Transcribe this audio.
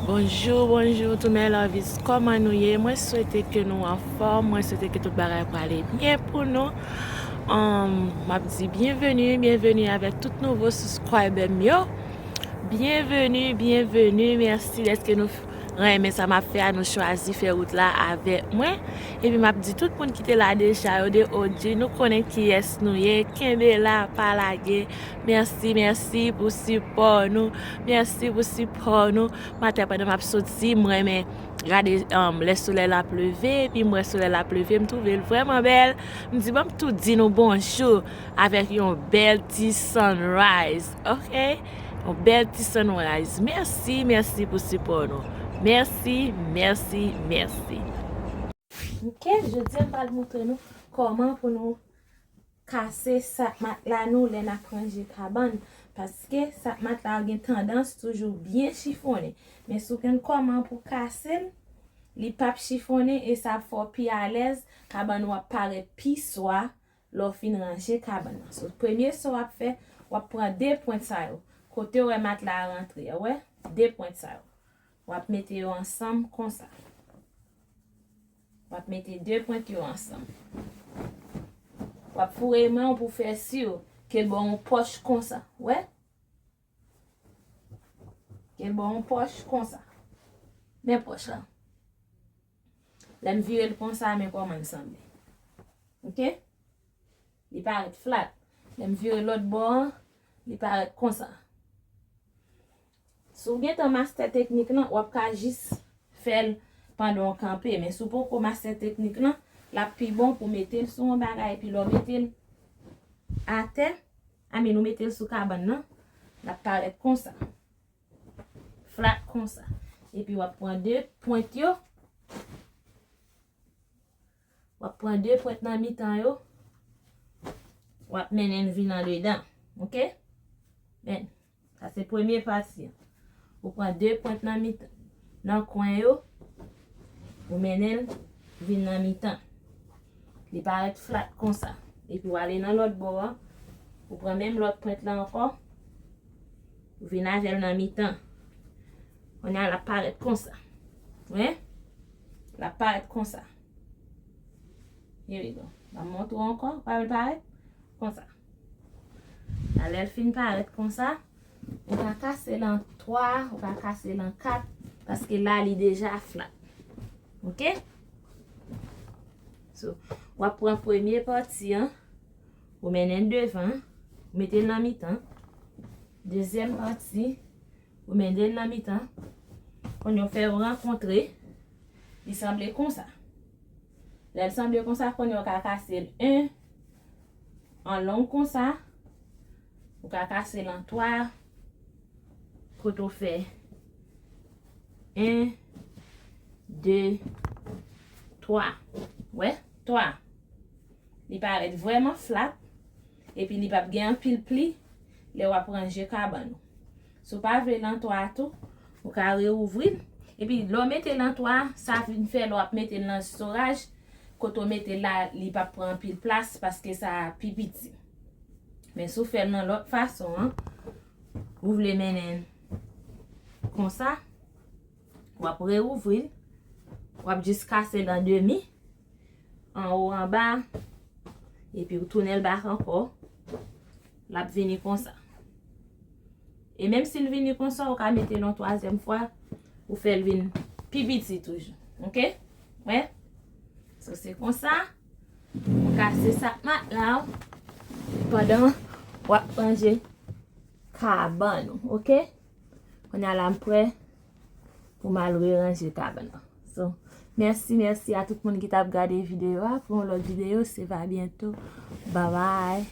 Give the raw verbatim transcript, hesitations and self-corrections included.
Bonjou, bonjou, tou my lovies. Kòman nou ye? Mwen swete ke nou anfòm. Mwen swete ke tout bagay prale byen pou nou. Um, m ap di byenveni, byenveni avèk tout nouvo subscriber m yo. Byenveni, byenveni. Mèsi dèske nou renmen sa m ap fè a, nou chwazi fè wout la avèk mwen. Epi m ap di tout moun ki te la deja yo de O G, nou konnen kiyès nou ye. Kenbe la, pa lage. Mèsi, mèsi pou sipò nou. Mèsi pou sipò nou. Maten pandan m ap soti, m renmen gade, um, lè solèy la ap leve, epi m wè solèy la ap leve, m twouve l vrèman bèl. M di, "Ban m tou di nou bonjou avèk yon bèl ti sunrise, ok? Yon bèl ti sunrise." Mèsi, mèsi pou sipò nou. Mèsi, mèsi, mèsi. Ok, jodi a m pral montre nou kòman pou nou kase sak matla nou lè n ap ranje kabann, paske sak matla yo gen tandans toujou byen chifonnen. Men si w konn kòman pou kase l, li p ap chifonnen e sa ap fè w pi alèz, kabann ou ap parèt pi swa lè w fin ranje kabann nan. So, premye sa w ap fè, w ap pran de pwent sa yo, kote w wè matla a rantre a, w wè, de pwent sa yo. W ap mete yo ansanm konsa. W ap mete de pwent yo ansanm. W ap foure men w pou fè si ke l ba w yon pòch konsa. Wè? Ke l ba w yon pòch konsa. Men pòch la. Lè m vire l konsa, men kòman l sanble. Ok? Li parèt flat. Lè m vire lòt bò an, li parèt konsa. Si w gentan mastè teknik lan, w ap ka jis fè l pandan w kanpe. Men si w poko mastè teknik lan, l ap pi bon pou w mete l sou yon bagay, epi lè w mete l atè, I mean, ou mete l sou kabann nan, l ap parèt konsa. Flat konsa. Epi w ap pran de pwent yo. W ap pran de pwent nan mitan yo. W ap mennen l vin andedan. Ok? Men, sa se premye pati an. Ou pran de pwent nan mitan, nan kwen yo. Ou mennen l vin nan mitan. Li parèt flat konsa. Epi w ale nan lòt bò an. Ou pran menm lòt pwent la ankò. Ou vin avè l nan mitan. Kounye a l ap parèt konsa. Wi? L ap parèt konsa. Here we go. M ap montre w ankò. Ou pa wè l parèt? Konsa. La, lè l fin parèt konsa, ou ka kase l an twa, ou ka kase l an kat, paske la, li deja flat. Ok? So, w ap pran premye pati an, ou mennen l devan, ou mete l nan mitan. Dezyèm pati, ou mennen l nan mitan. Kounye a w fè yo rankontre, li sanble konsa. Lè l sanble konsa, kounye a w ka kase l en, an long konsa, ou ka kase l an twa, kote w fè en, de, twa. Wè? Twa. Li parèt vrèman flat, epi li p ap gen anpil pli lè w ap ranje kabann ou. Si w pa vle l an twa tou, ou ka reouvri l. Epi lè w mete l an twa, sa vin fè lè w ap mete l nan storaj, kote w mete l la, li p ap pran anpil plas paske sa pi piti. Men si w fè l nan lòt fason an, ou vle mennen l konsa, w ap reouvri l, w ap jis kase l an demi, anwo anba, epi w tounen l bak ankò, l ap vini konsa. E menm si l vini konsa, ou ka mete l yon twazyèm fwa, ou fè l vin pi piti toujou. Ok? Wè? So, se konsa, ou kase sak matla w pandan w ap ranje kabann ou. Ok? Kounye a la, m prè pou m al reranje kabann nan. So, mèsi, mèsi a tout moun ki t ap gade videyo a. Pou yon lòt videyo, se va byento. Babay.